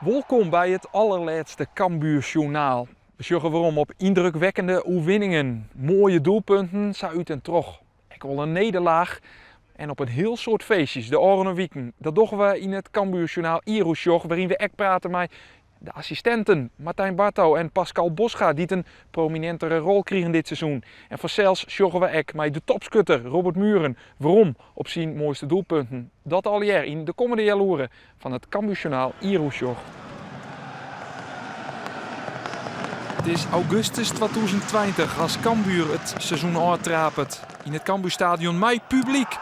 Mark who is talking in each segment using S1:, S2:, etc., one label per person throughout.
S1: Wolkom by it allerlêste Cambuur Sjoernaal. We sjogge werom op yndrukwekkende oerwinningen, moaie doelpunten sa út en troch ek wol in nederlaach en op in hiel soad feestjes de ôfrûne wiken. Dat dogge we yn it Cambuur Sjoernaal Ieroesjoch, wêryn we ek prate mei de assistinten Martijn Barto en Pascal Bosga, dy't in prominintere rol krigen dit seizoen. En fansels sjogge we ek mei de topskutter Robert Mühren werom op syn moaiste doelpunten. Dat allegear yn de kommende healoere fan it Cambuur Sjoernaal Ieroesjoch. It is augustus 2020 as Cambuur it seizoen ôftrapet yn it Cambuurstadion mei publyk.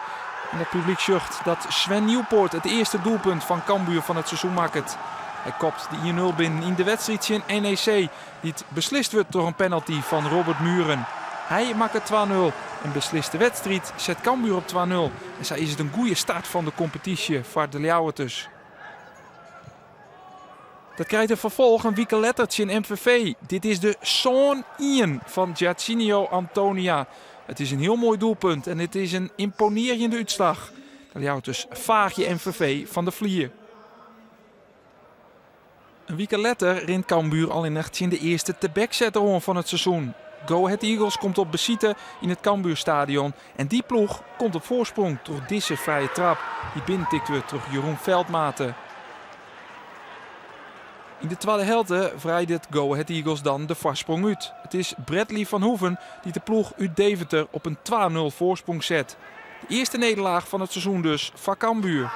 S1: En dat publyk sjocht dat Sven Nieuwpoort it earste doelpunt fan Cambuur fan it seizoen makket. Hy kopt de 1-0 binnen yn de wedstriid tsjin NEC, dy't beslist wurdt troch in penalty fan Robert Mühren. Hy makket 2-0 en beslist de wedstriid, set Cambuur op 2-0. En sa is it in goede start fan de kompetysje foar de Ljouwerters. Dat krijt in ferfolch in wike letter tsjin MVV. Dit is de sân ien fan Jarchinio Antonia. It is in hiel moai doelpunt en it is in ymponearjende útslach. De Ljouwerters faagje MVV fan de flier. In wike letter rint Cambuur allinnich tsjin de earste tebeksetter oan fan it seizoen. Go Ahead Eagles komt op besite yn it Cambuurstadion en dy ploech komt op foarsprong troch dizze frije trap dy't binnentikt wurdt troch Jeroen Veldmate. Yn de twadde helte wreidet Go Ahead Eagles dan de foarsprong út. It is Bradley van Hoeven dy't de ploech út Deventer op in 2-0 foarsprong set. De earste nederlaach fan it seizoen dus foar Cambuur.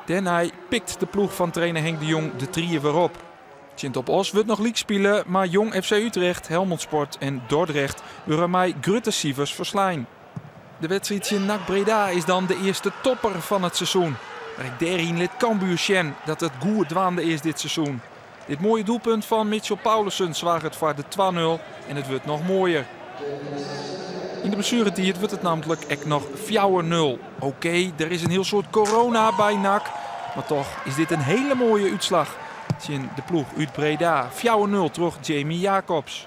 S1: Dêrnei pikt de ploech fan trainer Henk de Jong de trie wer op. Tsjin Top Oss wurdt noch lyk spile, mar Jong FC Utrecht, Helmond Sport en Dordrecht wurde mei grutte sifers ferslein. De wedstriid tsjin NAC Breda is dan de earste topper fan it seizoen. Mar ek dêryn lit Cambuur sjen dat it goed dwaande is dit seizoen. Dit moaie doelpunt fan Mitchell Paulissen soarget foar de 2-0 en it wurdt noch moaier. Yn de blessueretiid wurdt it nammentlik ek noch 4-0. Oké, der is in hiel soad corona by NAC, mar toch is dit in hiele moaie útslach tsjin de ploech út Breda. 4-0 troch Jamie Jacobs.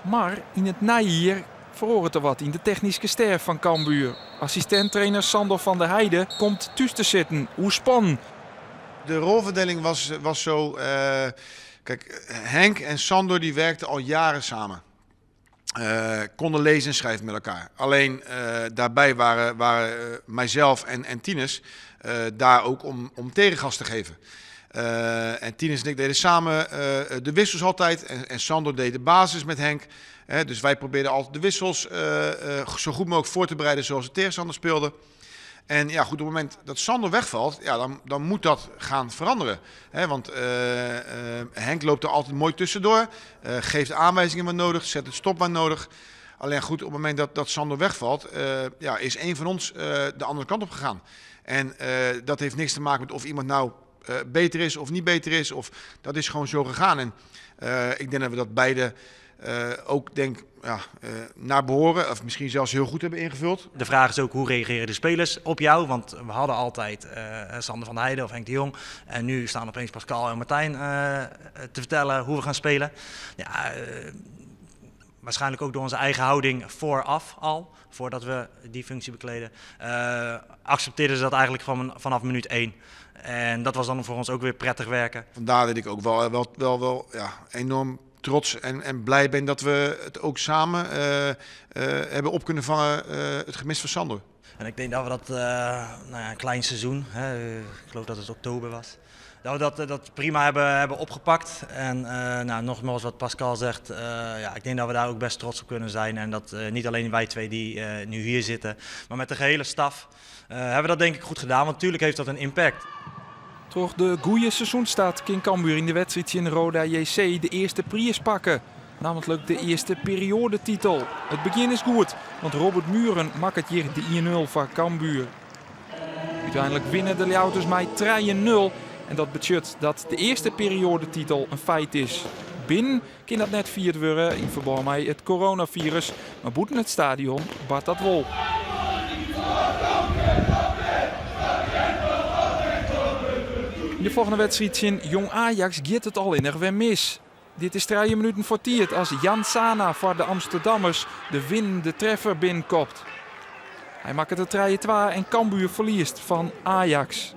S1: Mar yn it neijier feroaret der wat yn de technyske stêf fan Cambuur. Assistint-trainer Sandor van der Heide komt thús te sitten, oerspannen.
S2: De rolverdeling was, was zo. Uh, kijk, Henk en Sandor die werkten al jaren samen. Uh, konden lezen en schrijven met elkaar. Alleen uh, daarbij waren, waren mijzelf en, en Tinus daar ook om, om tegengas te geven. en Tinus en ik deden samen de wissels altijd. En, en Sandor deed de basis met Henk. dus wij probeerden altijd de wissels zo goed mogelijk voor te bereiden zoals de tegenstander speelde. En ja, goed, op het moment dat Sander wegvalt, ja, dan, dan moet dat gaan veranderen. He, want uh, uh, Henk loopt er altijd mooi tussendoor, uh, geeft aanwijzingen waar nodig, zet het stop waar nodig. Alleen goed, op het moment dat, dat Sander wegvalt, ja, is een van ons de andere kant op gegaan. En dat heeft niks te maken met of iemand nou beter is of niet beter is. Of, dat is gewoon zo gegaan. En ik denk dat we dat beide ook denk, ja, naar behoren, of misschien zelfs heel goed hebben ingevuld.
S3: De vraag is ook hoe reageren de spelers op jou? Want we hadden altijd Sander van der Heijden of Henk de Jong. En nu staan opeens Pascal en Martijn te vertellen hoe we gaan spelen. Ja, waarschijnlijk ook door onze eigen houding vooraf al, voordat we die functie bekleden, accepteerden ze dat eigenlijk van, vanaf minuut 1. En dat was dan voor ons ook weer prettig werken.
S2: Vandaar dat ik ook wel, wel, wel, wel ja, enorm trots en, en blij ben dat we het ook samen uh, uh, hebben op kunnen vangen, uh, het gemis van Sander.
S3: En ik denk dat we dat, nou ja, een klein seizoen, hè, ik geloof dat het oktober was, dat we dat, dat prima hebben, hebben opgepakt. En nou, nogmaals wat Pascal zegt, ja, ik denk dat we daar ook best trots op kunnen zijn. En dat niet alleen wij twee die nu hier zitten, maar met de gehele staf hebben we dat denk ik goed gedaan. Want natuurlijk heeft dat een impact.
S1: Troch de goede seizoensstart kin Cambuur yn de wedstriid tsjin Roda JC de earste priis pakke. Nammentlik de earste perioadetitel. It begjin is goed, want Robert Mühren makket hjir de 1-0 foar Cambuur. Uteinlik winne de Ljouwerters mei 3-0 en dat betsjut dat de earste perioadetitel in feit is. Binnen kin dat net fierd wurde yn ferbân mei it coronafirus, mar bûten it stadion bart dat wol. Yn de folgjende wedstriid tsjin Jong Ajax giet it allinnich wer mis. Dit is trije minuten foar tiid as Jan Sana foar de Amsterdammers de winnende treffer binnenkopt. Hy makket it trije-twa en Cambuur ferliest fan Ajax.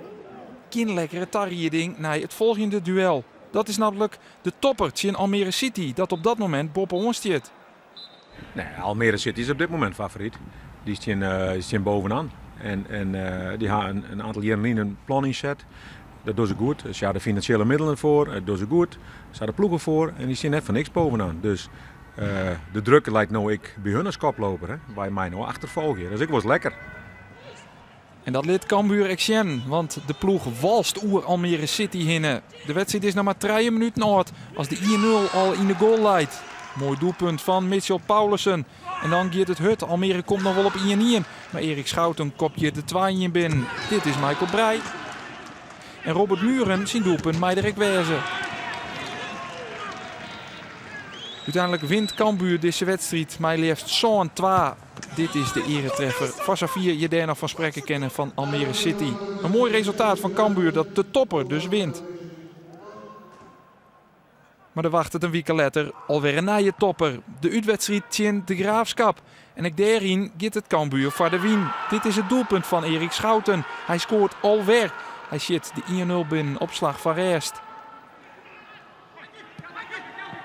S1: Gjin lekkere tarieding nei it folgjende duel. Dat is nammentlik de topper tsjin Almere City dat op dat momint boppe-oan stiet.
S4: Nee, Almere City is op dit momint favoryt. Dy stean, stean bovenaan. En, en dy ha in, in aantal jierren lyn in plan ynset. Dat dogge se goed. Se ha de finansjele middelen foar, dat dogge se goed. Se ha de ploegen foar en dy stean net foar niks bovenaan. Dus de druk leit no ek by hun as koploper. Hè. Wy meie no achterfolgje. Dat is ek wolris lekker.
S1: En dat lit Cambuur ek sjen, want de ploech walst oer Almere City hinne. De wedstriid is noch mar trije minuten âld as de 1-0 al yn de goal leit. Moai doelpunt fan Mitchell Paulissen. En dan giet it hurd. Almere komt noch wol op 1-1, mar Erik Schouten kopt hjir de 2-1 binnen. Dit is Michael Breij. En Robert Mühren syn doelpunt mei der ek wêze. Uteinlik wint Cambuur dizze wedstriid mei leafst 7-2. Dit is de earetreffer, foar safier je dêr noch fan sprekke kinne, fan Almere City. In moai resultaat fan Cambuur dat de topper dus wint. Mar der wachtet in wike letter alwer in nije topper. De útwedstriid tsjin De Graafschap. En ek dêryn giet it Cambuur foar de wyn. Dit is it doelpunt fan Erik Schouten. Hy skoart alwer. Hy sjit de 1-0 binnen op slach fan rêst.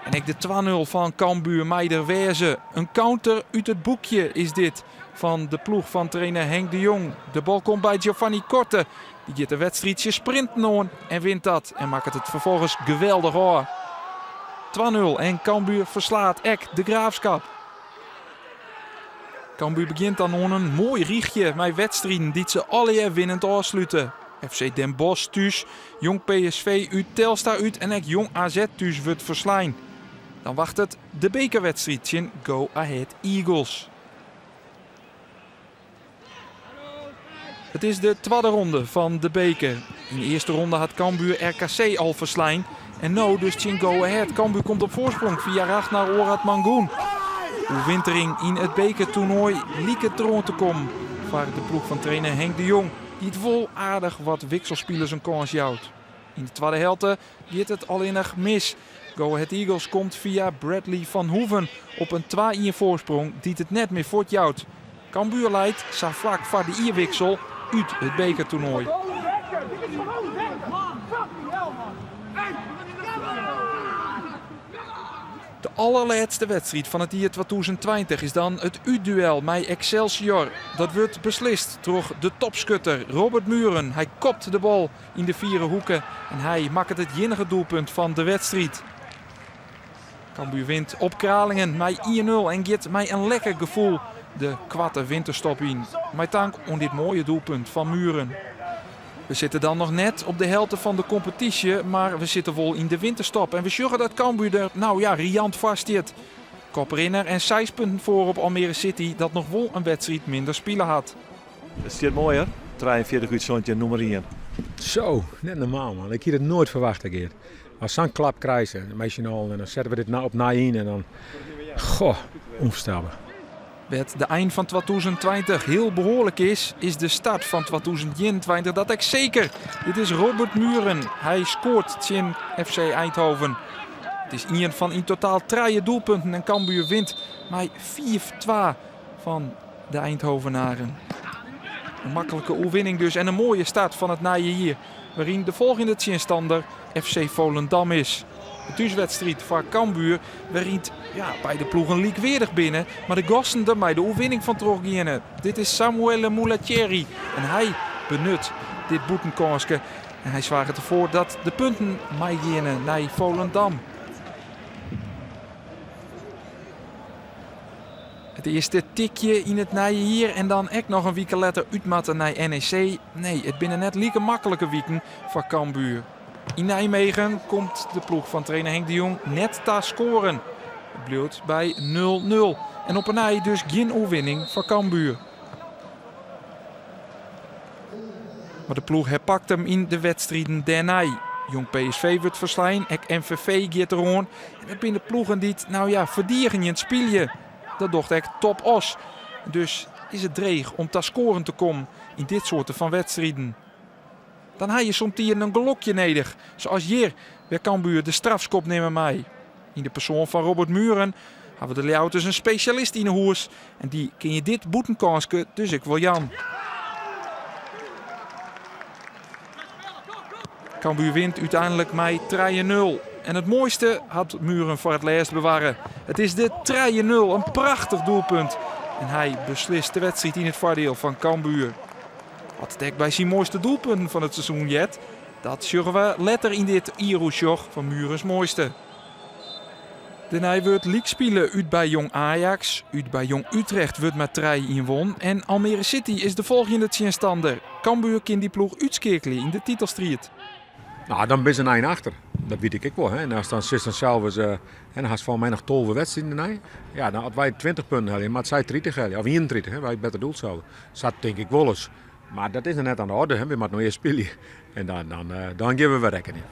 S1: En ek de 2-0 fan Cambuur mei der wêze. In counter út it boekje is dit fan de ploech fan trainer Henk de Jong. De bal komt by Giovanni Korte. Dy giet de wedstriidsje sprinten oan en wint dat. En makket it ferfolgens geweldich ôf. 2-0 en Cambuur ferslaat ek de Graafschap. Cambuur begjint dan oan in moai rychje mei wedstriden dy't se allegear winnend ôfslute. FC Den Bosch thús, Jong PSV út, Telstar út en ek Jong AZ thús wurdt ferslein. Dan wachtet de bekerwedstriid tsjin Go Ahead Eagles. It is de twadde ronde fan de beker. Yn de earste ronde hat Cambuur RKC al ferslein. En no dus tsjin Go Ahead. Cambuur komt op foarsprong fia Ragnar Oratmangoen. Oerwintering yn it bekertoernoai liket deroan te kommen foar de ploech fan trainer Henk de Jong, dy't wol aardich wat wikselspilers in kâns jout. Yn de twadde helte giet it allinnich mis. Go Ahead Eagles komt fia Bradley van Hoeven op in 2-1 foarsprong dy't it net mear fuortjout. Cambuur leit sa flak foar de jierwiksel út it bekertoernoai. De allerlêste wedstriid fan it jier 2020 is dan it útduel mei Excelsior. Dat wurdt beslist troch de topskutter Robert Mühren. Hy kopt de bal yn de fiere hoeke en hy makket it iennige doelpunt fan de wedstriid. Cambuur wint op Kralingen mei 1-0 en giet mei in lekker gefoel de koarte winterstop yn. Mei tank oan dit moaie doelpunt fan Mühren. We sitte dan noch net op de helte fan de kompetysje, mar we sitte wol yn de winterstop en we sjogge dat Cambuur der, nou ja, riant foar stiet. Koprinner en seis punten foar op Almere City dat noch wol in wedstriid minder spile hat.
S5: It stiet moai hear, 43 út 17, nûmer ien.
S4: Zo, net normaal man. Ik hie it noait ferwachte Geert. As sa'n klap krijst mei syn allen en dan sette we dit opnij yn en dan, goh, ûnfoarstelber.
S1: Wêr't de ein fan 2020 hiel behoarlik is, is de start fan 2021 dat ek seker. Dit is Robert Mühren. Hy skoart tsjin FC Eindhoven. It is ien fan yn totaal trije doelpunten en Cambuur wint mei 5-2 fan de Eindhovenaren. In maklike oerwinning dus en in moaie start fan it nije jier, wêryn de folgjende tsjinstander FC Volendam is. De thúswedstriid foar Cambuur, wêryn't ja, beide ploegen lykweardich binne, mar de gasten der mei de oerwinning fan troch geane. Dit is Samuele Mulattieri en hy benut dit bûtenkânske. En hy soarget derfoar dat de punten meigeane nei Volendam. It earste tikje yn it nije jier en dan ek noch in wike letter út moatte nei NEC. Nee, it binne net like maklike wiken foar Cambuur. Yn Nijmegen komt de ploech fan trainer Henk de Jong net ta skoaren. It bliuwt by 0-0 en op 'e nij dus gjin oerwinning foar Cambuur. Mar de ploech herpakt him yn de wedstriden dêrnei. Jong PSV wurdt ferslein, ek MVV giet deroan. En it binne ploegen dy't, nou ja, ferdigenjend spylje. Dat docht ek Top Oss. Dus is it dreech om ta skoaren te kommen yn dit soarte fan wedstriden. Dan ha je somtiden in gelokje nedich, sa as hjir, wêr Cambuur de strafskop nimme mei. Yn de persoan fan Robert Mühren hawwe de Ljouwerters in spesjalist yn 'e hûs en dy kin je dit bûtenkânske dus ek wol jaan. Cambuur wint úteinlik mei trije nul. En it moaiste hat Mühren foar it lêst bewarre. It is de trije nul, in prachtich doelpunt. En hy beslist de wedstriid yn it foardiel fan Cambuur. Wat it ek by syn moaiste doelpunten fan it seizoen heart, dat sjogge we letter yn dit jieroersjoch fan Mührens moaiste. Dêrnei wurdt lyk spile út by Jong Ajax, út by Jong Utrecht wurdt mar trije ien won en Almere City is de folgjende tsjinstander. Cambuur kin dy ploech útskeakelje yn de titelstriid.
S4: No, dan bist in ein achter. Dat wit ik ek wol. Hè. En as dan sitst dan sels, uh, en dan hast folgens my noch 12 wedstriden dêrnei. Ja, dan as wy 20 punten helje, moat sy 30 helje. Of 31, hè, wy better doelsaldo. Sa tink ik wolris. Mar dat is noch net oan de orde. Hè. Wy moatte no earst spylje. En dan, dan, uh, dan gean we wer rekkenjen.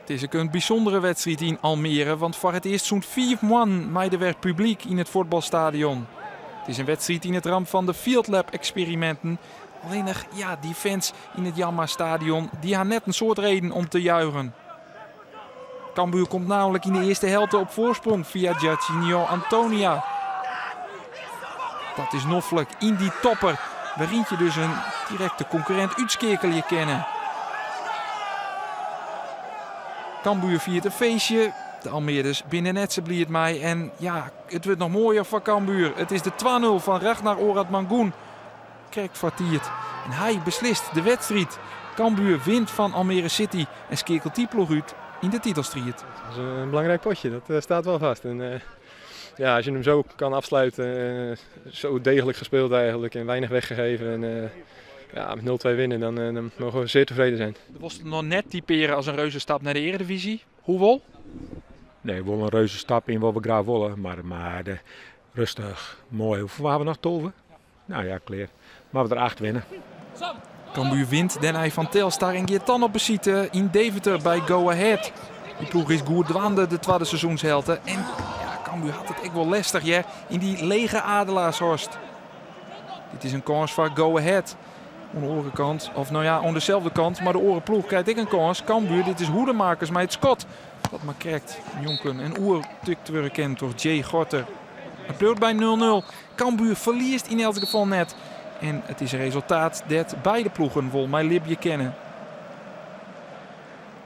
S1: It is ek in bysûndere wedstriid yn Almere, want foar it earst sûnt fiif moannen mei der wer publyk yn it fuotbalstadion. It is in wedstriid yn it ramt fan de Field Lab eksperiminten. Allinnich, ja, dy fans yn it Jan Maasstadion, dy ha net in soad reden om te juichen. Cambuur komt nammentlik yn de earste helte op foarsprong fia Jarchinio Antonia. Dat is noflik yn dy topper, wêryn't je dus in direkte konkurrint útskeakelje kinne. Cambuur fiert in feestje. De Almeerders binne net sa bliid mei en ja, it wurdt noch moaier foar Cambuur. It is de 2-0 fan Ragnar Oratmangoen. Krekt foar tiid. En hy beslist de wedstriid. Cambuur wint fan Almere City en skeakelt dy ploech út yn de titelstriid.
S6: Dat is een belangrijk potje, dat eh, staat wel vast. En, uh, ja, als je hem zo kan afsluiten, uh, zo degelijk gespeeld eigenlijk en weinig weggegeven. En, uh, ja, met 0-2 winnen, dan, dan mogen we zeer tevreden zijn.
S1: Der wolst noch net typearje as in reuzenstap nei de Eredivisie. Hoe wol?
S4: Nee, wol in reuzenstap yn wat we graach wolle, mar, mar de, rêstich, moai. Hoefolle ha we noch? 12? No ja, klear. Moatte we der 8 winne.
S1: Cambuur wint dêrnei fan Telstar en giet dan op besite yn Deventer by Go Ahead. Dy ploech is goed dwaande de twadde seizoenshelte en ja, Cambuur hat it ek wol lestich hear yn dy lege Adelaarshorst. Dit is in kâns foar Go Ahead. Oan de oare kant, of no ja, oan deselde kant, mar de oare ploech krijt ek in kâns. Cambuur, dit is Hoedemakers mei it skot. Dat mar krekt njonken en oertikt wurde kin troch Jay Gorter. It bliuwt by 0-0. Cambuur ferliest yn elts gefal net. En it is in resultaat dêr't beide ploegen wol mei libje kinne.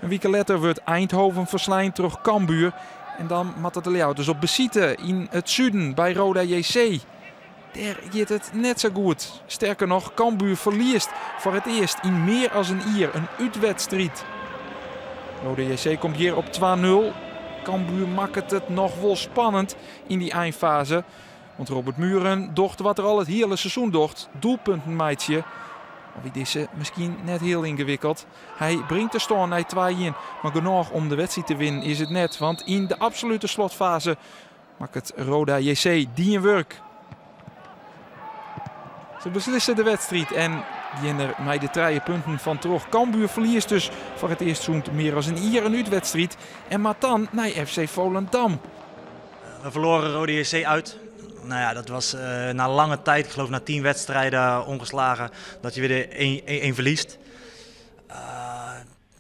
S1: In wike letter wurdt Eindhoven ferslein troch Cambuur. En dan moatte de Ljouwerters op besite yn it suden by Roda JC. Dêr giet it net sa goed. Sterker noch, Cambuur ferliest foar it earst yn mear as in jier in útwedstriid. Roda JC komt hjir op 2-0. Cambuur makket it noch wol spannend yn dy einfaze. Want Robert Mühren docht wat er al it hiele seizoen docht, doelpunten meitsje. Al wie dizze miskien net hiel yngewikkeld. Hy bringt de stân nei 2-1, mar genôch om de wedstriid te winnen is it net. Want yn de absolute slotfaze makket Roda JC dien wurk. Se beslisse de wedstriid en gean der mei de trije punten fan troch. Cambuur ferliest dus foar it earst sûnt mear as in jier in útwedstriid en moat dan nei FC Volendam.
S3: We verloren Roda JC uit. Nou ja, dat was uh, na lange tijd, ik geloof na 10 wedstrijden ongeslagen, dat je weer de 1 verliest. Uh,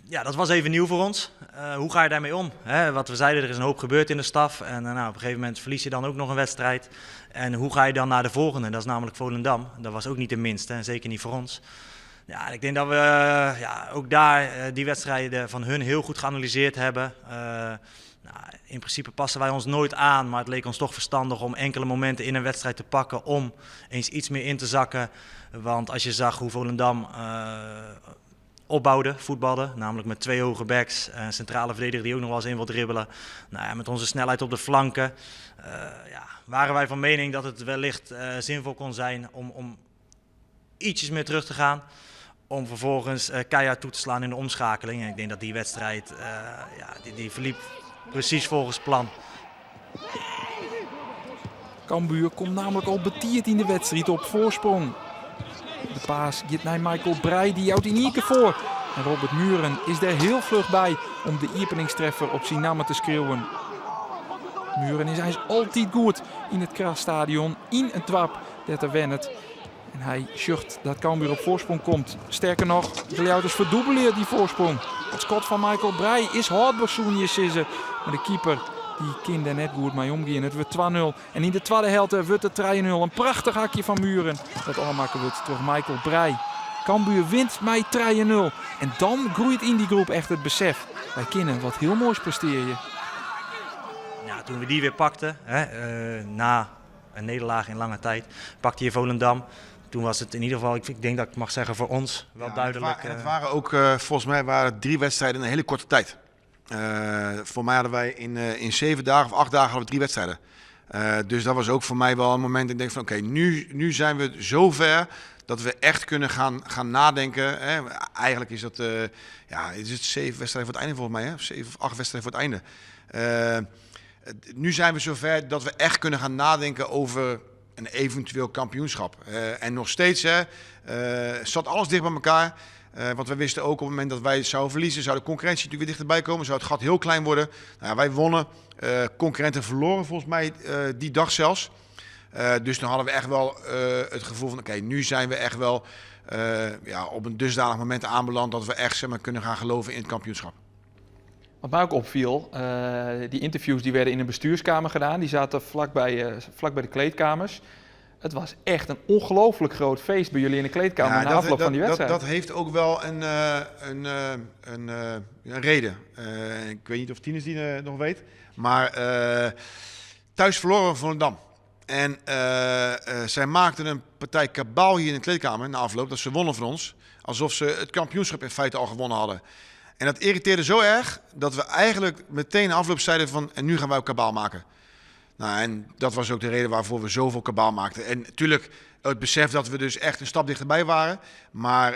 S3: ja, dat was even nieuw voor ons. Uh, hoe ga je daarmee om? Hè, wat we zeiden, er is een hoop gebeurd in de staf. En nou, op een gegeven moment verlies je dan ook nog een wedstrijd. En hoe ga je dan naar de volgende? Dat is namelijk Volendam. Dat was ook niet de minste en zeker niet voor ons. Ja, ik denk dat we ja, ook daar die wedstrijden van hun heel goed geanalyseerd hebben. Nou, in principe passen wij ons nooit aan, maar het leek ons toch verstandig om enkele momenten in een wedstrijd te pakken om eens iets meer in te zakken. Want als je zag hoe Volendam opbouwde, voetbalde, namelijk met twee hoge backs, een centrale verdediger die ook nog wel eens in wil dribbelen. Nou ja, met onze snelheid op de flanken uh, ja, waren wij van mening dat het wellicht uh, zinvol kon zijn om, om ietsjes meer terug te gaan. Om vervolgens uh, keihard toe te slaan in de omschakeling. En ik denk dat die wedstrijd, ja, die, die verliep precies volgens plan.
S1: Cambuur komt namelijk al betiid yn de wedstriid op foarsprong. De pass giet nei Michael Breij, dy jout yn ien kear foar. En Robert Mühren is dêr hiel fluch by om de iepeningstreffer op syn namme te skriuwen. Mühren is eins altyd goed yn it Krasstadion yn it doarp dêr't er wennet. En hy sjocht dat Cambuur op foarsprong komt. Sterker noch, de Ljouwerters ferdûbelje dy foarsprong. It skot fan Michael Breij is hâldber soene je sizze, mar de keeper dy kin dêr net goed mei omgean. It wurdt 2-0 en yn de twadde helte wurdt it 3-0. In prachtich hakje fan Mühren dat ôfmakke wurdt troch Michael Breij. Cambuur wint mei 3-0 en dan groeit yn dy groep echt it besef, wy kinne wat hiel moais prestearje.
S3: Ja, toen we die weer pakten, hè, na een nederlaag in lange tijd, pakte je Volendam. Toen was het in ieder geval, ik denk dat ik mag zeggen voor ons, wel
S2: Ja,
S3: duidelijk.
S2: Het waren ook, volgens mij waren het 3 wedstrijden in een hele korte tijd. Voor mij hadden wij in 7 dagen of 8 dagen hadden we 3 wedstrijden. Dus dat was ook voor mij wel een moment dat ik denk van oké, nu zijn we zover dat we echt kunnen gaan nadenken. Hè. Eigenlijk is dat ja, is het 7 wedstrijden voor het einde volgens mij, hè? Of 7 of 8 wedstrijden voor het einde. Nu zijn we zover dat we echt kunnen gaan nadenken over een eventueel kampioenschap. En nog steeds, hè zat alles dicht bij elkaar. Want we wisten ook op het moment dat wij zouden verliezen, zou de concurrentie natuurlijk weer dichterbij komen. Zou het gat heel klein worden. Wij wonnen. Concurrenten verloren volgens mij die dag zelfs. Dus dan hadden we echt wel het gevoel van oké, nu zijn we echt wel op een dusdanig moment aanbeland dat we echt, kunnen gaan geloven in het kampioenschap.
S1: Wat mij ook opviel, die interviews die werden in een bestuurskamer gedaan. Die zaten vlak bij de kleedkamers. Het was echt een ongelooflijk groot feest bij jullie in de kleedkamer na afloop van die wedstrijd.
S2: Dat heeft ook wel een reden. Ik weet niet of Tinus die nog weet. Maar thuis verloren we Volendam. En zij maakten een partij kabaal hier in de kleedkamer na afloop dat ze wonnen van ons. Alsof ze het kampioenschap in feite al gewonnen hadden. En dat irriteerde zo erg dat we eigenlijk meteen na afloop zeiden van en nu gaan wij ook kabaal maken. En dat was ook de reden waarvoor we zoveel kabaal maakten. En natuurlijk het besef dat we dus echt een stap dichterbij waren. Maar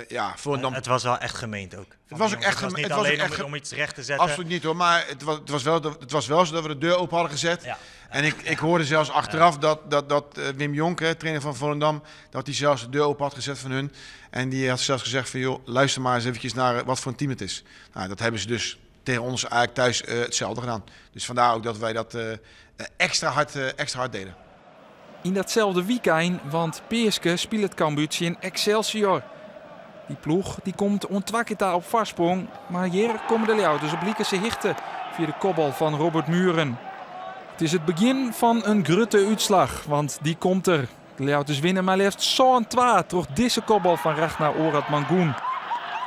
S2: ja, Volendam...
S3: Het was wel echt gemeend ook.
S2: Het was ook echt
S3: Het was niet
S2: het was ook
S3: alleen
S2: echt
S3: om iets recht te zetten.
S2: Absoluut niet hoor, maar het was wel zo dat we de deur open hadden gezet. En ik hoorde zelfs achteraf dat Wim Jonk, hè, trainer van Volendam, dat hij zelfs de deur open had gezet van hun. En die had zelfs gezegd van joh, luister maar eens eventjes naar wat voor een team het is. Dat hebben ze dus tegen ons eigenlijk thuis hetzelfde gedaan. Dus vandaar ook dat wij dat extra hard deden.
S1: In datzelfde weekend, want Peerske speelt het Cambuur in Excelsior. Die ploeg die komt ontwakkerd op vastsprong, maar hier komen de Ljouwers op Liekerse hichte via de kopbal van Robert Mühren. Het is het begin van een grutte uitslag, want die komt er. De Ljouwers winnen maar liefst zo'n twa door deze kopbal van Ragnar Oratmangoen.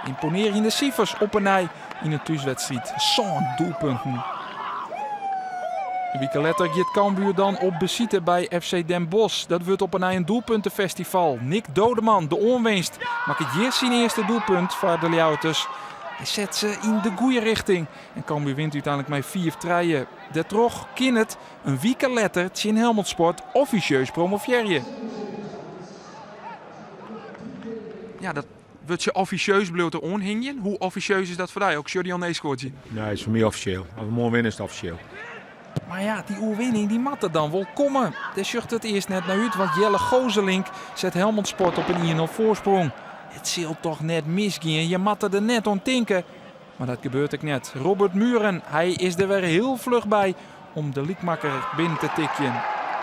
S1: Imponerende cijfers op en nij in een thuiswedstrijd. Zo'n doelpunten. Een week later gaat Cambuur dan op besite bij FC Den Bosch. Dat wordt op een een doelpuntenfestival. Nick Doodeman, de onwinst, maakt het hier zijn eerste doelpunt voor de Ljouwers. Hij zet ze in de goede richting. En Cambuur wint uiteindelijk met 4 treien. De trog kan het een week later in Helmond Sport officieus promoveren. Ja, dat wordt je officieus bloot er onhingen. Hoe officieus is dat voor jou? Ook Jordi Alné scoort je.
S4: Nee, het is voor mij officieel. Als we morgen winnen is het officieel.
S1: Maar die oerwinning die mat er dan wel komen. Daar zucht het eerst net naar uit, want Jelle Gozelink zet Helmond Sport op een 1-0 voorsprong. Het zal toch net misgaan, je mat er net om tinken. Maar dat gebeurt ook net. Robert Mühren, hij is er weer heel vlug bij om de liekmakker binnen te tikken.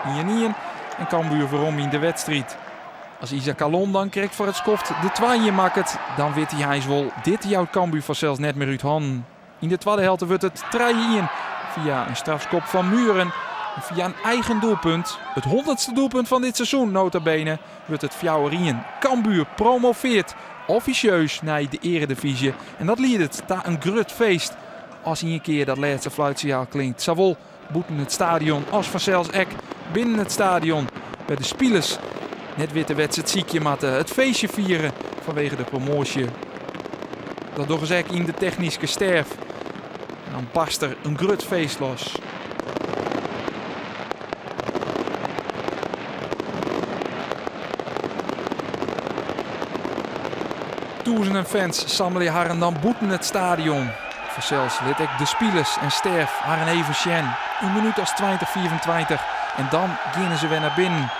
S1: 1-1 en Cambuur voorom in de wedstrijd. Als Isaac Kallon dan krijgt voor het skoft de twaaien maakt, dan weet hij Heinz wel, dit jouwt Cambuur vanzelfs net meer uit handen. In de tweede helft wordt het 3-1 via een strafschop van Mühren. En via een eigen doelpunt, het 100ste doelpunt van dit seizoen nota bene, wordt het 4-1. Cambuur promoveert officieus naar de eredivisie. En dat liet het ta een grut feest als in een keer dat laatste fluitsignaal klinkt. Zowel boeten het stadion als vanzelfs ek binnen het stadion bij de spelers. Net witte wedstrijd ziekje matten, het feestje vieren vanwege de promotie. Dat doen ze in de technische sterf. En dan barst er een grut feest los. Duizenden fans samelen haar en dan boeten het stadion. Vanzelfs lid ik de spelers en sterf haar en even Sjen. Een minuut als 20:24 en dan gaan ze weer naar binnen.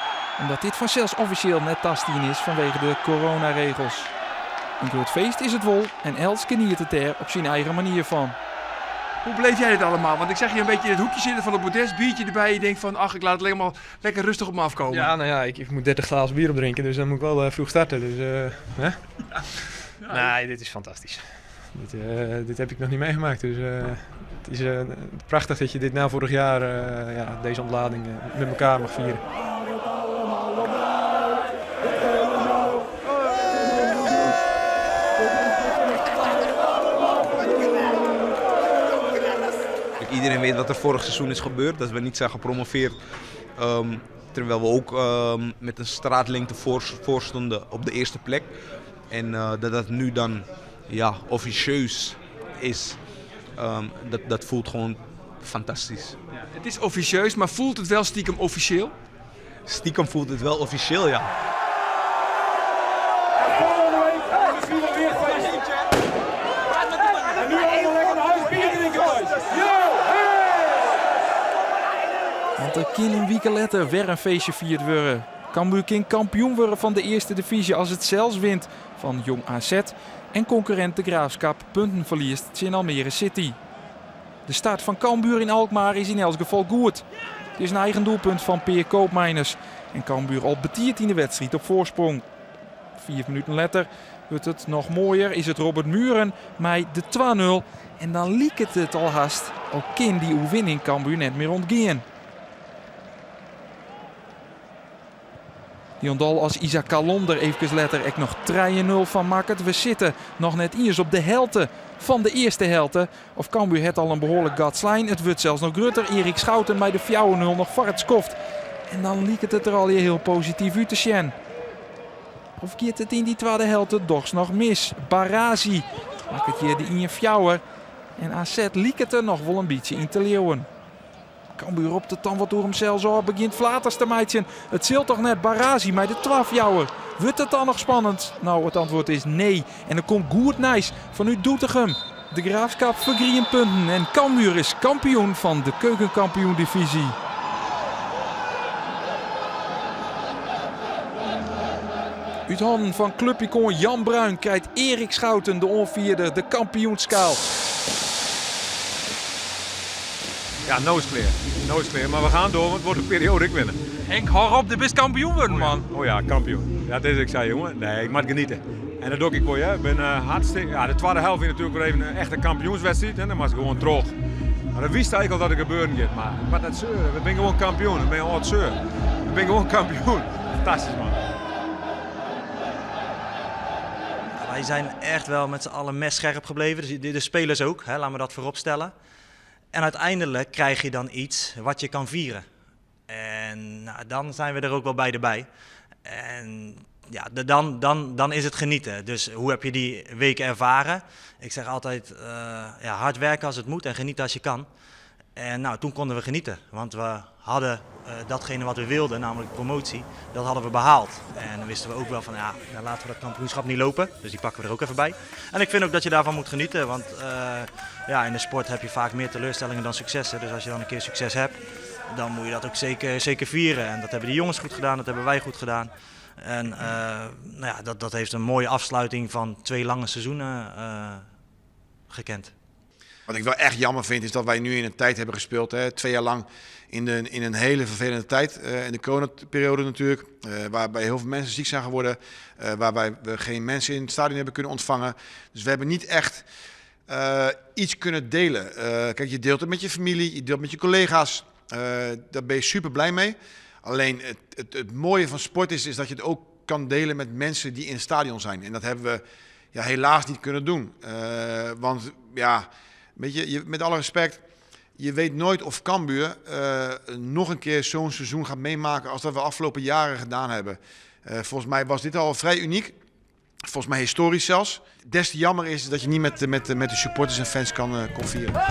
S1: Omdat dit vanzelfs officieel net tastien is vanwege de coronaregels. Een groot feest is het wel en Els geniet het er op zijn eigen manier van.
S7: Hoe beleef jij dit allemaal? Want ik zag je een beetje in het hoekje zitten van het bordes, biertje erbij. Je denkt van, ach, ik laat het helemaal lekker rustig op me afkomen.
S6: Ja, nou ja, ik moet 30 glazen bier opdrinken, dus dan moet ik wel vroeg starten. Dus, hè? Ja. Nee, dit is fantastisch. Dit heb ik nog niet meegemaakt. Dus het is prachtig dat je dit na vorig jaar, ja, deze ontlading met elkaar mag vieren.
S8: Iedereen weet wat er vorig seizoen is gebeurd, dat we niet zijn gepromoveerd. Terwijl we ook met een straatlengte voor stonden op de eerste plek. En dat dat nu dan ja, officieus is, dat voelt gewoon fantastisch.
S7: Ja, het is officieus, maar voelt het wel stiekem officieel?
S8: Stiekem voelt het wel officieel, ja.
S9: Volgende week misschien wel weer feest. En nu allemaal lekker naar huis bier drinken thuis. Yo, hey!
S1: Want er kan een week letter weer een feestje vierd worden. Cambuur kan kampioen worden van de eerste divisie als het zelfs wint van Jong AZ en concurrent de Graafschap punten verliest in Almere City. De start van Cambuur in Alkmaar is in elk geval goed. Het is een eigen doelpunt van Peer Koopmeiners en Cambuur al betiert in de wedstrijd op voorsprong. 4 minuten later wordt het nog mooier, is het Robert Mühren met de 2-0 en dan liep het het al haast, al kan die oefening Cambuur net meer ontgaan. Die ontdal als Isaac Kalom er even letter ek nog 3-0 van maakt. We zitten nog net eens op de helte van de eerste helte. Of Cambuur het al een behoorlijk gat slijn. Het wordt zelfs nog grutter. Erik Schouten bij de 4-0 nog voor het skoft. En dan liep het er al heel positief uit te zien. Of keert het in die tweede helte doch nog mis. Barazi maakt het hier de in fjouwer. En AZ liep het er nog wel een beetje in te leeuwen. Cambuur op de tand wat door hem zelfs al begint Flaters te meidje. Het zult toch net Barazi met de 12-jouwer. Wordt het dan nog spannend? Nou, het antwoord is nee. En er komt goed nice van u Doetinchem. De Graafschap vergrieën punten en Cambuur is kampioen van de keukenkampioen-divisie. Uit handen van clubicoon Jan Bruin krijgt Erik Schouten de onvierde de kampioenschaal.
S4: Ja, no is clear. No is clear. Maar we gaan door, want het wordt een periode ik winnen.
S7: Henk, hou op, dit is kampioen worden, man.
S4: Oh ja, kampioen. Ja, dat is ik zei, jongen. Nee, ik moet genieten. En dat doe ik voor je. Ik ben hartstikke... Ja, de tweede helft is natuurlijk weer even een echte kampioenswedstrijd. Hè. Dan was ik gewoon terug. Maar dat wist eigenlijk al dat er gebeuren gaat. Maar dat zeuren. We zijn gewoon kampioen. Ik ben een oud zeur. Ik ben gewoon kampioen. Fantastisch, man.
S3: Wij zijn echt wel met z'n allen messcherp gebleven. Dus de spelers ook, hè, laten we dat voorop stellen. En uiteindelijk krijg je dan iets wat je kan vieren. En nou, dan zijn we er ook wel beide bij. En ja, dan is het genieten. Dus hoe heb je die weken ervaren? Ik zeg altijd, ja, hard werken als het moet en genieten als je kan. En nou, toen konden we genieten, want we hadden datgene wat we wilden, namelijk promotie, dat hadden we behaald. En dan wisten we ook wel van, ja, dan laten we dat kampioenschap niet lopen. Dus die pakken we er ook even bij. En ik vind ook dat je daarvan moet genieten, want ja, in de sport heb je vaak meer teleurstellingen dan successen. Dus als je dan een keer succes hebt, dan moet je dat ook zeker, zeker vieren. En dat hebben die jongens goed gedaan, dat hebben wij goed gedaan. En nou ja, dat heeft een mooie afsluiting van 2 lange seizoenen gekend.
S2: Wat ik wel echt jammer vind is dat wij nu in een tijd hebben gespeeld. Hè, 2 jaar lang in een hele vervelende tijd. In de coronaperiode natuurlijk. Waarbij heel veel mensen ziek zijn geworden. Waarbij we geen mensen in het stadion hebben kunnen ontvangen. Dus we hebben niet echt iets kunnen delen. Kijk, je deelt het met je familie, je deelt met je collega's. Daar ben je super blij mee. Alleen het mooie van sport is dat je het ook kan delen met mensen die in het stadion zijn. En dat hebben we ja, helaas niet kunnen doen. Want ja... Weet je, met alle respect, je weet nooit of Cambuur nog een keer zo'n seizoen gaat meemaken als dat we afgelopen jaren gedaan hebben. Volgens mij was dit al vrij uniek. Volgens mij historisch zelfs. Des te jammer is dat je niet met de supporters en fans kan vieren.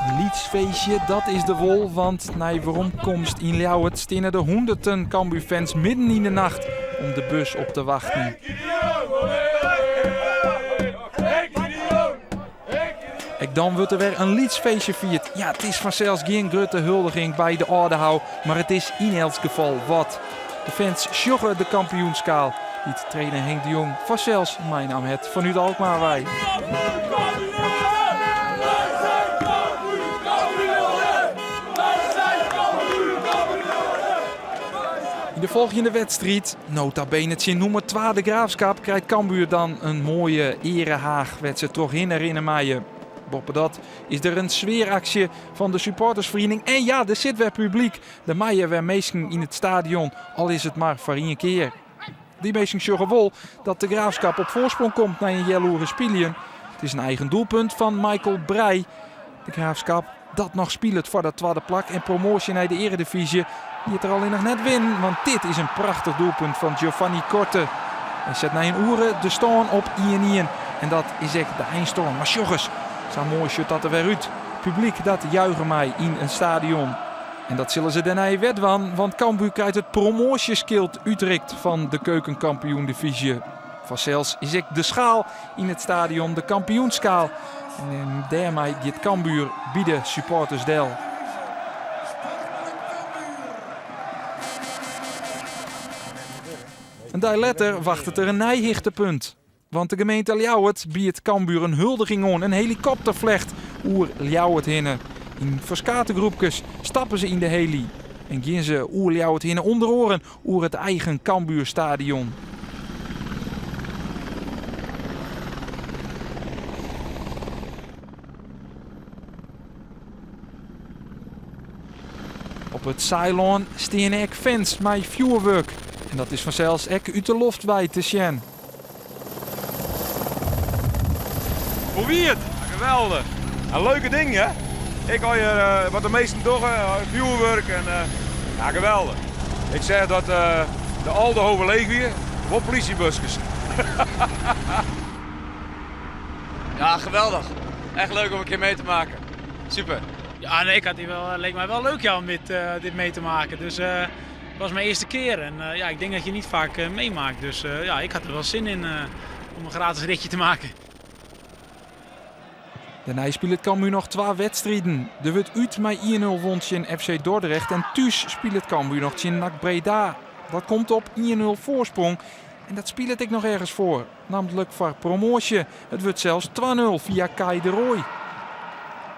S1: Een lietsfeestje, dat is de wol, want na waarom komst in Ljouwert stinnen de honderden Cambuur-fans midden in de nacht om de bus op te wachten. Ek dan wordt er weer een lietsfeestje vierd. Ja, het is vanzelfs geen grote huldiging bij de Aardehou, maar het is in elk geval wat. De fans sjoggen de kampioenskaal. Die trainer Henk de Jong vanzelfs mijn naam het vanuit Alkmaar wij. folgjende wedstriid, nota bene tsjin nûmer twa De Graafschap, krijt Cambuur dan in moaie earehaach wêr't se trochhinne rinne meie. Boppedat is der in sfearaksje fan de supportersferiening en ja, der sit wer publyk. Der meie wer minsken yn it stadion, al is it mar foar ien kear. Dy minsken sjogge wol dat De Graafschap op foarsprong komt nei in healoere spyljen. It is in eigen doelpunt fan Michael Breij. De Graafschap dat noch spilet foar dat twadde plak en promoasje nei de earedivyzje giet der allinnich net winnen, want dit is in prachtich doelpunt fan Giovanni Korte. Hy set nei in oere de stân op ien-ien en dat is ek de einstân. Mar sjoch ris, sa moai sjocht dat der wer út. Publyk dat juiche mei yn in stadion. En dat sille se dêrnei wer dwaan, want Cambuur krijt it promoasjeskild útrikt fan de keukenkampioen-divyzje. Fansels is ek de schaal yn it stadion de kampioenskaal. En dêrmei giet Cambuur by de supporters del. In dei letter wachtet der in nij hichtepunt. Want de gemeente Ljouwert biedt Cambuur in huldiging oan, in helikopterflecht oer Ljouwert hinne. Yn ferskate groepkes stappe se yn de hely en gean se oer Ljouwert hinne, ûnder oaren oer it eigen Cambuurstadion. Op it Saailân steane ek fans mei fjoerwurk en dat is fansels ek út de loft wei te sjen.
S9: Hoe wie it? Geweldich. In leuke ding, hè? Ik al je wat de meesten dogge, fjoerwurk en ja, geweldich. Ik seach dat de Aldehove leech wie, wol polysjebuskes.
S10: Ja, geweldig. Echt leuk om een keer mee te maken. Super.
S11: Ja, nee, ik had die wel, leek mij wel leuk ja, om dit, dit mee te maken. Dus het was mijn eerste keer en ja, ik denk dat je niet vaak meemaakt. Dus ja, ik had er wel zin in om een gratis ritje te maken.
S1: Dêrnei spilet Cambuur noch twa wedstriden. Der wurdt út mei 1-0 wûn tsjin FC Dordrecht en thús spilet Cambuur noch tsjin NAC Breda. Dat komt op 1-0 foarsprong en dat spilet ek noch ergens foar, nammentlik foar promoasje. It wurdt sels 2-0 fia Kai de Rooij.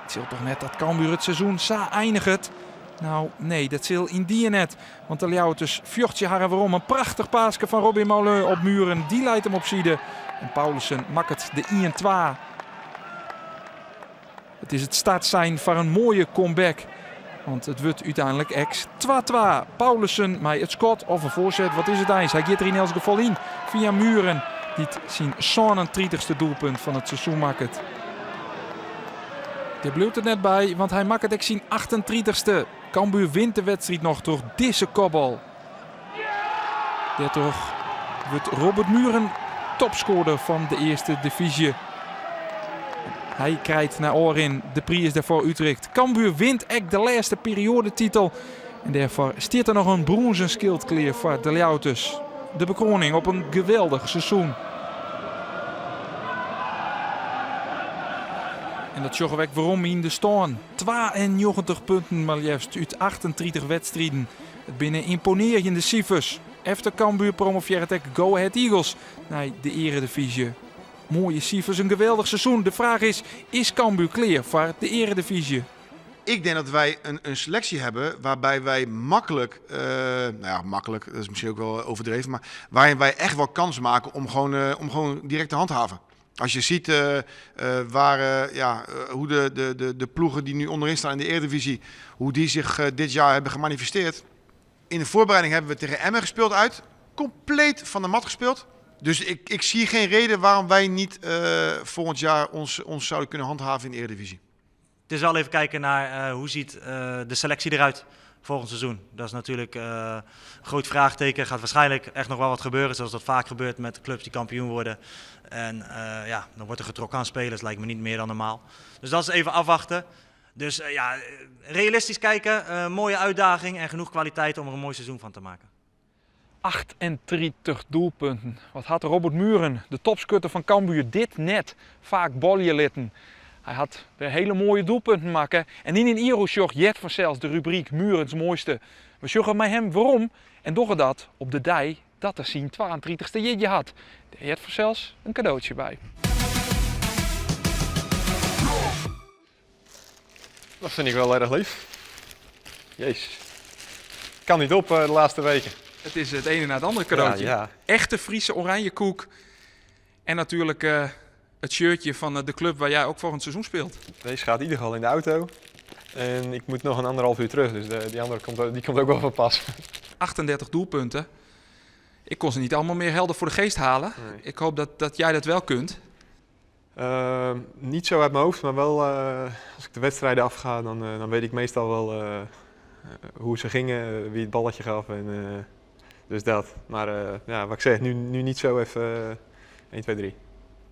S1: It sil toch net dat Cambuur it seizoen sa einiget? Nou, nee, dat sil yndie net. Want de Ljouwerters fjochtsje harren werom. In prachtich paaske fan Robin Maulun op Mühren. Dy leit him op side. En Paulissen makket de 1-2. It is it startsein foar in moaie comeback. Want it wurdt úteinlik ek 2-2. Paulissen mei it skot of in foarset, wat is it eins? Hy giet der yn elts gefal yn fia Mühren, dy't syn 37ste doelpunt fan it seizoen makket. Dêr bliuwt it net by, want hy makket ek syn 38ste. Cambuur wint de wedstriid noch troch dizze kopbal. Dêrtroch wurdt Robert Mühren topskoarder fan de earste divyzje. Hy krijt nei ôfrin de priis dêrfoar útrikt. Cambuur wint ek de lêste perioadetitel. En dêrfoar stiet der noch in brûnzen skild klear foar de Ljouwerters. De bekroaning op in geweldich seizoen. En dat sjogge we ek werom yn de stân. 92 punten mar leafst út 38 wedstriden. It binne ymponearjende sifers. Efter Cambuur promovearret ek Go Ahead Eagles nei de earedivyzje. Moaie sifers, in geweldich seizoen. De fraach is, is Cambuur klear foar de earedivyzje?
S2: Ik denk dat wij een selectie hebben waarbij wij makkelijk, nou ja, makkelijk, dat is misschien ook wel overdreven, maar waarin wij echt wel kans maken om gewoon direct te handhaven. Als je ziet waar, ja, hoe de ploegen die nu onderin staan in de Eredivisie, hoe die zich dit jaar hebben gemanifesteerd. In de voorbereiding hebben we tegen Emmen gespeeld uit. Compleet van de mat gespeeld. Dus ik zie geen reden waarom wij niet volgend jaar ons zouden kunnen handhaven in de Eredivisie.
S3: Het is wel even kijken naar hoe ziet de selectie eruit volgend seizoen. Dat is natuurlijk een groot vraagteken. Gaat waarschijnlijk echt nog wel wat gebeuren, zoals dat vaak gebeurt met clubs die kampioen worden. En ja, dan wordt er getrokken aan spelers, lijkt me niet meer dan normaal. Dus dat is even afwachten. Dus ja, realistisch kijken, mooie uitdaging en genoeg kwaliteit om er een mooi seizoen van te maken.
S1: 38 doelpunten. Wat hat Robert Mühren, de topskutter fan Cambuur, dit net faak bolje litten. Hy hat wer hiele moaie doelpunten makke en yn in Ierosjoch heart fansels de rubryk Mührens mooiste. We sjogge mei him werom en dogge dat op de dei dat er syn 32ste jierdei hat. Dêr heart fansels in kadootsje by.
S6: Dat vind ik wel erg lief. Jezus. Kan niet op de laatste weken.
S1: Het is het ene na het andere cadeautje.
S6: Ja, ja.
S1: Echte Friese oranjekoek. En natuurlijk het shirtje van de club waar jij ook volgend seizoen speelt.
S6: Deze gaat in ieder geval in de auto. En ik moet nog een anderhalf uur terug, dus die andere komt, die komt ook wel van pas.
S1: 38 doelpunten. Ik kon ze niet allemaal meer helder voor de geest halen.
S6: Nee.
S1: Ik hoop dat jij dat wel kunt.
S6: Niet zo uit mijn hoofd, maar wel als ik de wedstrijden afga, dan weet ik meestal wel hoe ze gingen, wie het balletje gaf. En dus dat. Maar wat ik zeg, nu niet zo even 1, 2, 3.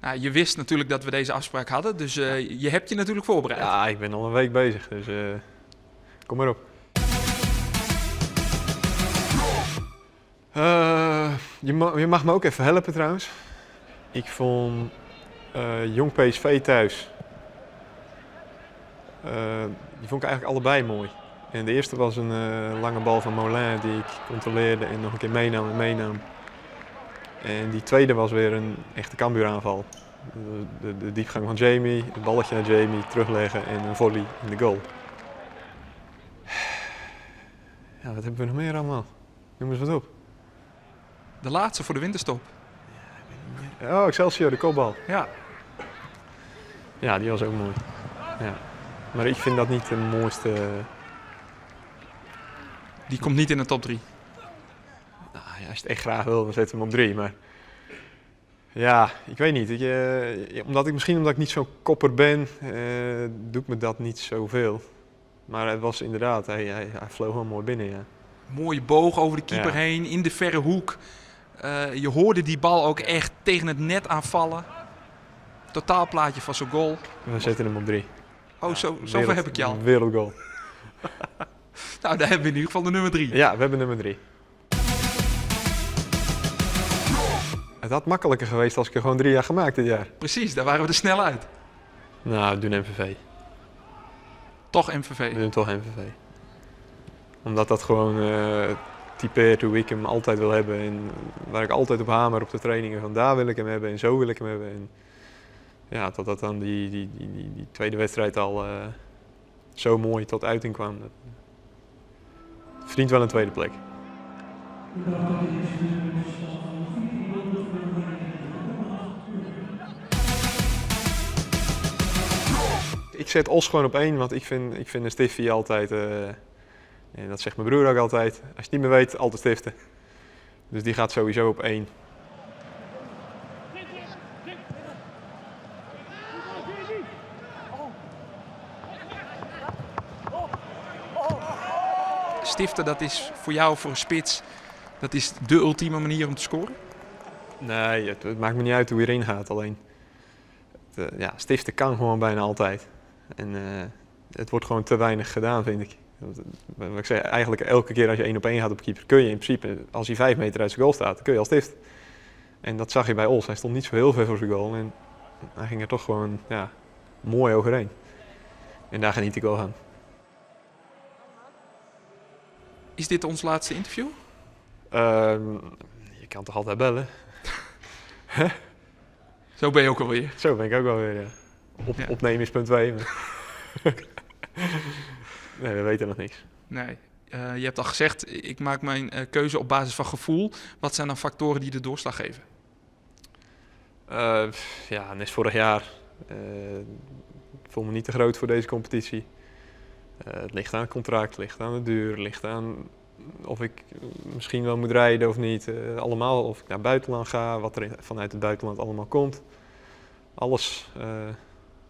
S1: Nou, je wist natuurlijk dat we deze afspraak hadden, dus je hebt je natuurlijk voorbereid.
S6: Ja, ik ben al een week bezig, dus kom maar op. Je mag me ook even helpen trouwens. Ik vond Jong PSV thuis. Die vond ik eigenlijk allebei mooi. En de eerste was een lange bal van Molin die ik controleerde en nog een keer meenam en meenam. En die tweede was weer een echte Cambuur-aanval. De diepgang van Jamie, het balletje naar Jamie, terugleggen en een volley in de goal. Ja, wat hebben we nog meer allemaal? Noem eens wat op.
S1: De laatste voor de winterstop.
S6: Oh, Excelsior, de kopbal.
S1: Ja.
S6: Ja, die was ook mooi. Ja. Maar ik vind dat niet de mooiste.
S1: Die komt niet in de top 3.
S6: Nou, ja, als je het echt graag wil, dan zetten we hem op 3. Maar ja, ik weet niet. Misschien omdat ik niet zo'n kopper ben, doet me dat niet zoveel. Maar het was inderdaad, hij vloog wel mooi binnen, ja.
S1: Mooie boog over de keeper heen, in de verre hoek. Je hoorde die bal ook echt tegen het net aanvallen. Totaalplaatje van zo'n goal.
S6: We zetten hem op 3.
S1: Oh,
S6: Ja,
S1: zover heb ik je al.
S6: Wereldgoal.
S1: Nou, daar hebben we in ieder geval de nummer 3.
S6: Ja, we hebben nummer 3. Het had makkelijker geweest als ik er gewoon 3 had gemaakt dit jaar.
S1: Precies, daar waren we er snel uit.
S6: Nou, we doen MVV.
S1: Toch MVV?
S6: We doen toch MVV. Omdat dat gewoon typeert hoe ik hem altijd wil hebben. En waar ik altijd op hamer op de trainingen. Van daar wil ik hem hebben en zo wil ik hem hebben. En ja, tot dat dan die tweede wedstrijd al zo mooi tot uiting kwam. Dat verdient wel een tweede plek. Ik zet Oss gewoon op 1, want ik vind een stiffie altijd, en dat zegt mijn broer ook altijd, als je het niet meer weet, altijd stiften. Dus die gaat sowieso op 1.
S1: Stiften, dat is voor jou, voor een spits, dat is de ultieme manier om te scoren?
S6: Nee, het maakt me niet uit hoe je erin gaat. Alleen, stiften kan gewoon bijna altijd. En het wordt gewoon te weinig gedaan, vind ik. Want wat ik zeg, eigenlijk elke keer als je 1 op 1 gaat op keeper, kun je in principe, als hij 5 meter uit zijn goal staat, kun je al stiften. En dat zag je bij Oss. Hij stond niet zo heel ver voor zijn goal en hij ging er toch gewoon mooi overheen. En daar geniet ik wel van.
S1: Is dit ons laatste interview?
S6: Je kan toch altijd bellen?
S1: Zo ben je ook alweer.
S6: Zo ben ik ook alweer, ja. Opnemen is punt 2. Maar nee, we weten nog niks.
S1: Nee. Je hebt al gezegd, ik maak mijn keuze op basis van gevoel. Wat zijn dan factoren die de doorslag geven?
S6: Net als vorig jaar. Ik voel me niet te groot voor deze competitie. Het ligt aan het contract, het ligt aan de duur, het ligt aan of ik misschien wel moet rijden of niet. Allemaal, of ik naar het buitenland ga, wat er vanuit het buitenland allemaal komt. Alles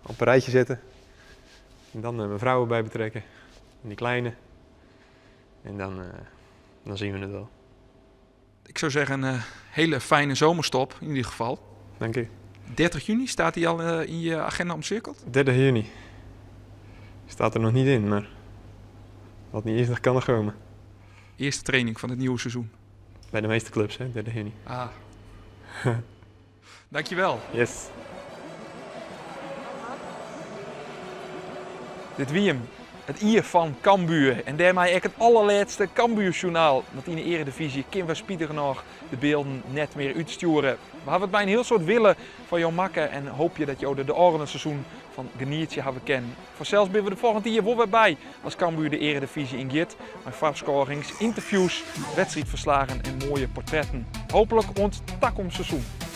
S6: op een rijtje zetten. En dan mijn vrouw erbij betrekken. En die kleine. En dan zien we het wel.
S1: Ik zou zeggen, een hele fijne zomerstop in ieder geval.
S6: Dank u.
S1: 30 juni, staat die al in je agenda omcirkeld?
S6: 30 juni. Staat er nog niet in, maar wat niet is, dat kan nog komen.
S1: Eerste training van het nieuwe seizoen.
S6: Bij de meeste clubs, hè, 30 juni.
S1: Dankjewel.
S6: Yes.
S1: Dit wie hem. It jier fan Cambuur en dêrmei ek it allerlêste Cambuursjoernaal. Want yn de earedivyzje kinne we spitigernôch de bylden net mear útstjoere. We hawwe it mei in hiel soad wille foar jo makke en hoopje dat jo der de ôfrûne seizoen fan genietsje hawwe kinnen. Fansels binne we der folgjend jier wol wer by as Cambuur de earedivyzje yngiet mei foarskôgings, ynterviews, wedstriidferslagen en moaie portretten. Hooplik oant takom seizoen.